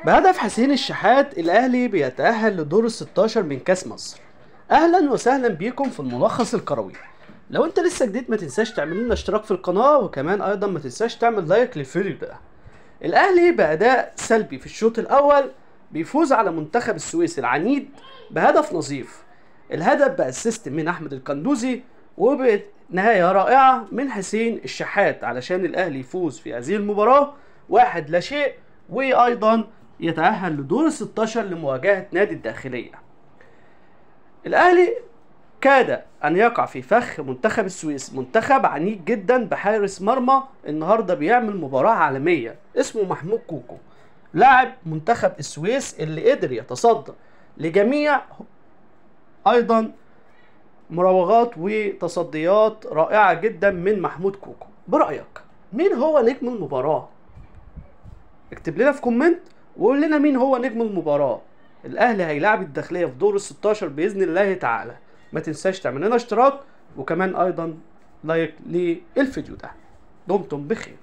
بهدف حسين الشحات الأهلي بيتأهل لدور ال16 من كأس مصر. أهلا وسهلا بيكم في الملخص الكروي. لو أنت لسه جديد ما تنساش تعمل لنا اشتراك في القناة، وكمان أيضا ما تنساش تعمل لايك للفيديو ده. الأهلي بأداء سلبي في الشوط الأول بيفوز على منتخب السويس العنيد بهدف نظيف. الهدف ب assist من أحمد القندوزي وبنهاية رائعة من حسين الشحات علشان الأهلي يفوز في هذه المباراة 1-0، وأيضا يتأهل لدور ال16 لمواجهة نادي الداخلية. الأهلي كاد أن يقع في فخ منتخب السويس، منتخب عنيد جدا بحارس مرمى النهارده بيعمل مباراة عالمية اسمه محمود كوكو، لاعب منتخب السويس اللي قدر يتصدى لجميع أيضا مراوغات وتصديات رائعة جدا من محمود كوكو. برأيك مين هو نجم المباراة؟ اكتب لنا في comment وقول لنا مين هو نجم المباراة. الأهلي هيلاعب الداخلية في دور ال16 بإذن الله تعالى. ما تنساش تعمل لنا اشتراك وكمان أيضا like للفيديو ده. دمتم بخير.